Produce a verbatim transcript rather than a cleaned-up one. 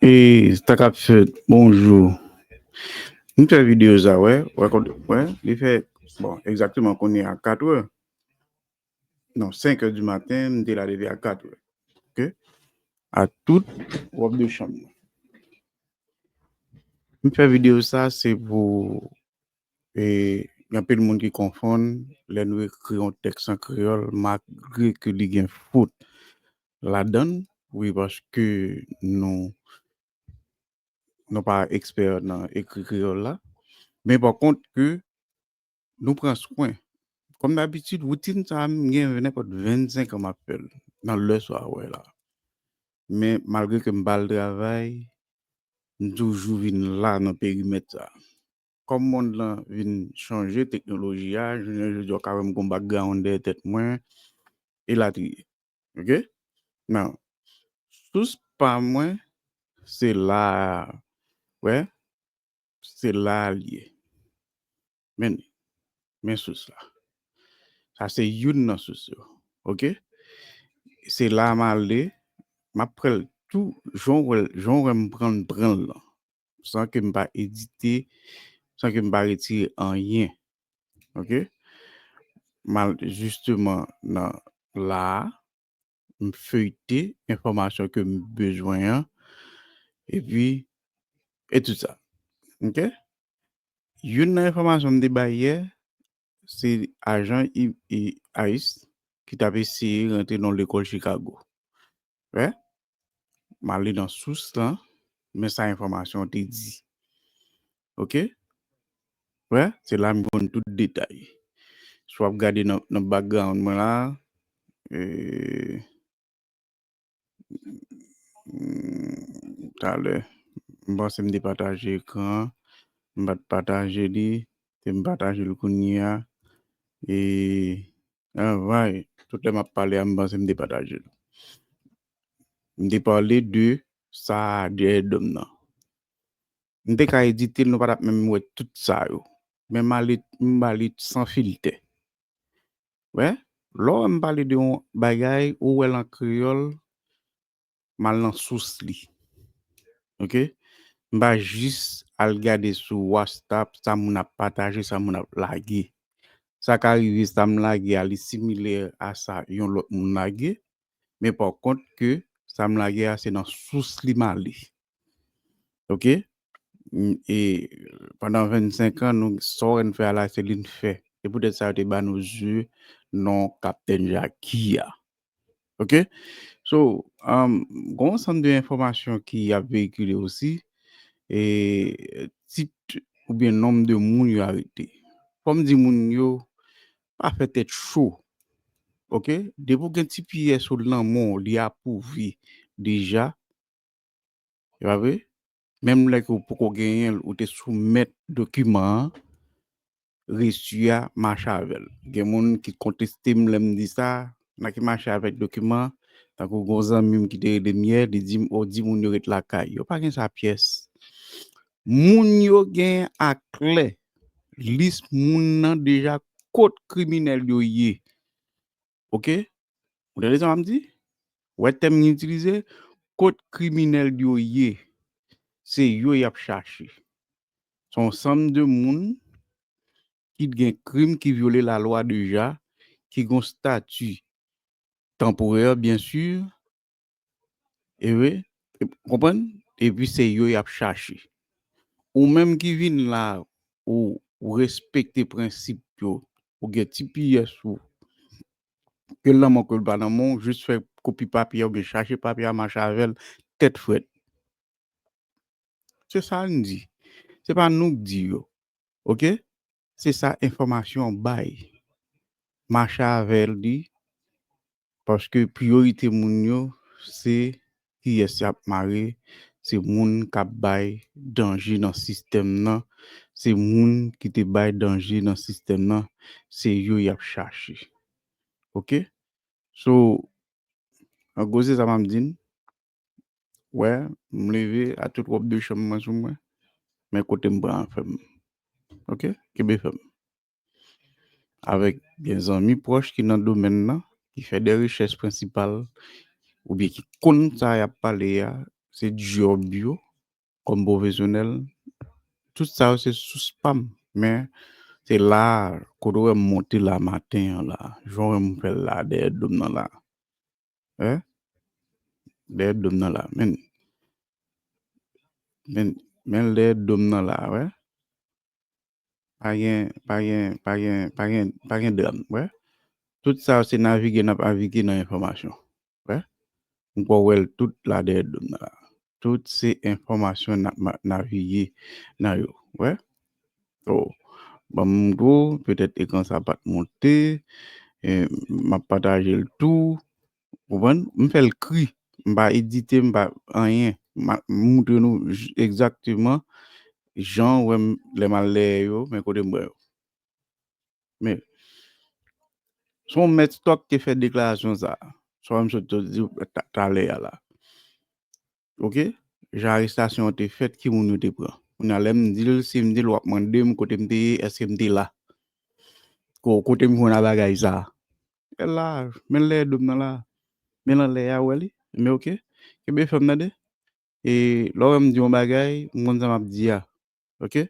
E sa k ap fèt, bonjou. M fè videyo sa, wè, wè, wè, li fè, bon, egzakteman kounye a kat è. Non, senk è di maten, m te la depi a kat è. Ok? A tout wòb de chanm nan. M fè videyo sa, se pou, e, gen anpil moun ki konfonn lè nou ekri yon tèks an kreyòl, malgre ke li gen fot ladan l, wi, paske nou, nou pa ekspè nan ekri kreyòl la. Men pa kont ke nou pran swen. Kòm dabitid, woutin sa a, m gen nenpòt vennsenk an m ap fè l nan lè sa a wè la. Men malgre ke m pa al travay, m toujou vin la nan perimèt sa a. Kòm mond lan vin chanje, teknoloji a, jounen jodi a, w ka wè m gen yon background dèyè tèt mwen, elatriye. Ok? Now, sous pa mwen, se la a, wè, se la a l ye. Men, men sous la. Sa se youn nan sous yo. Ok? Se la a m ale, m ap pran l tou, jan w wè, jan w wè m pran, pran l lan. San ke m pa edite, san ke m pa retire anyen. Ok? M al jisteman nan la a, m feyte enfòmasyon ke m bezwen an, epi, e tout sa. Ok? Youn nan enfòmasyon m te bay yè, se ajan I-, I-, ice ki t ap eseye rantre nan lekòl Chicago. Wè? M ale nan sous lan, men sa enfòmasyon an te di. Ok? Wè? Se la m jwenn tout detay. Si w ap gade nan, nan background mwen la, e, mm, talè, m panse m te pataje ekran an, m pa t pataje li, se m pataje l kounye a, e, anvay, tout lè m ap pale a, m panse m te pataje l. M te pale de sa a dèyè dòm nan. M te ka edite l, nou pa t ap menm wè tout sa yo. Men m ale, m ba li san filtè. Wè, lè w wè m pale de yon bagay, ou wè l an kreyòl, m al nan sous li. Ok? M pa jis al gade sou WhatsApp, sa moun ap pataje, sa moun ap lage. Sa ka rive, sa m lage a, li similè a sa yon lòt moun lage, men pa kont ke sa m lage a, se nan sous li m ale. Ok? M, e pandan vennsenk an, nou, sa w wè n fè a la, se li n fè. Se poutèt sa yo te ba nou je non Kaptèn Jaki a. Ok? So, um, gen yon ansanm de enfòmasyon ki ap veyikile osi, e tit oubyen nonb de moun yo arete. Fò m di moun yo, pa fè tèt cho. Ok? Depi w gen T P S ou nan men w, li apwouve deja. E pa vre? Menm lè ke w poko genyen l, ou te soumèt dokiman an, resi a mache avè l. Gen moun ki konteste m lè m di sa, nan ki mache avèk dokiman an, tankou gen yon zanmi m ki te rele m yè, li di m, o, di moun yo ret lakay yo. Pa gen sa pyès. Moun yo gen aklè lis moun nan deja, kot kriminèl yo ye. Ok? Ou tande sa m ap di? Wè tèm m itilize? Kot kriminèl yo ye, se yo y ap chache. Se yon ansanm de moun ki t gen krim, ki vyole lalwa deja, ki gen yon stati tanporè, byen si, e wi, konprann? Epi se yo y ap chache. Ou menm ki vin la, ou, ou respekte prensip yo, ou gen T P S ou, ke l nan men w, ke l pa nan men w, jis fè kopi papye a oubyen chache papye a, mache avè l, tèt frèt. Se sa n di. Se pa nou k di yo. Ok? Se sa enfòmasyon an bay. Mache avè l, di, paske priyorite moun yo, se kiyès y ap mare, se moun k ap bay danje nan sistèm nan, se moun ki te bay danje nan sistèm nan, se yo y ap chache. Ok? So, an gwo, se sa m ap di n. Wè, m leve a tout wòb de chanm mwen sou mwen, men kote m pran an fè m. Ok? Kenbe fèm. Avèk gen zanmi pwòch ki nan domèn nan, ki fè de rechèch prensipal, oubyen ki konn sa y ap pale a, se djòb yo, kòm pwofesyonèl, tout sa yo se sous pa m. Men, se la, kote w wè m monte la maten an la, jan w wè m fè l la, dèyè do m nan la. Wè? Dèyè do m nan la. Men, men, men dèyè do m nan la, wè? Pa gen, pa gen, pa gen, pa gen, pa gen dram, wè? Tout sa yo se navige n ap navige nan enfòmasyon, wè? M kwè w wè l tout la dèyè do m nan la. Tout se enfòmasyon n ap ma- navige nan yo, wè? Oh, ban m gwo, petèt ekran sa pa t monte, e, m ap pataje l tou, konprann? M fè l kri, m pa edite, m pa anyen, m a- m moutre nou j- egzakteman jan w wè m, lè m al dèyè yo, men kote m wè yo. Men, se yon mèt stòk te fè deklarasyon sa a, sa m sot di w ta- talè a la. Oke? Jan arestasyon an te fèt, ki moun yo te pran? Kounye a, lè m di l, si m di l, w ap mande m kote m te ye, èske m te la? Ko- Kote m jwenn a bagay sa a? E la, men lè do m nan la. Men anlè a, w wè li? Men oke? Kenbe fèm tande? E lè w wè m di yon bagay, m konn sa m ap di a. Oke?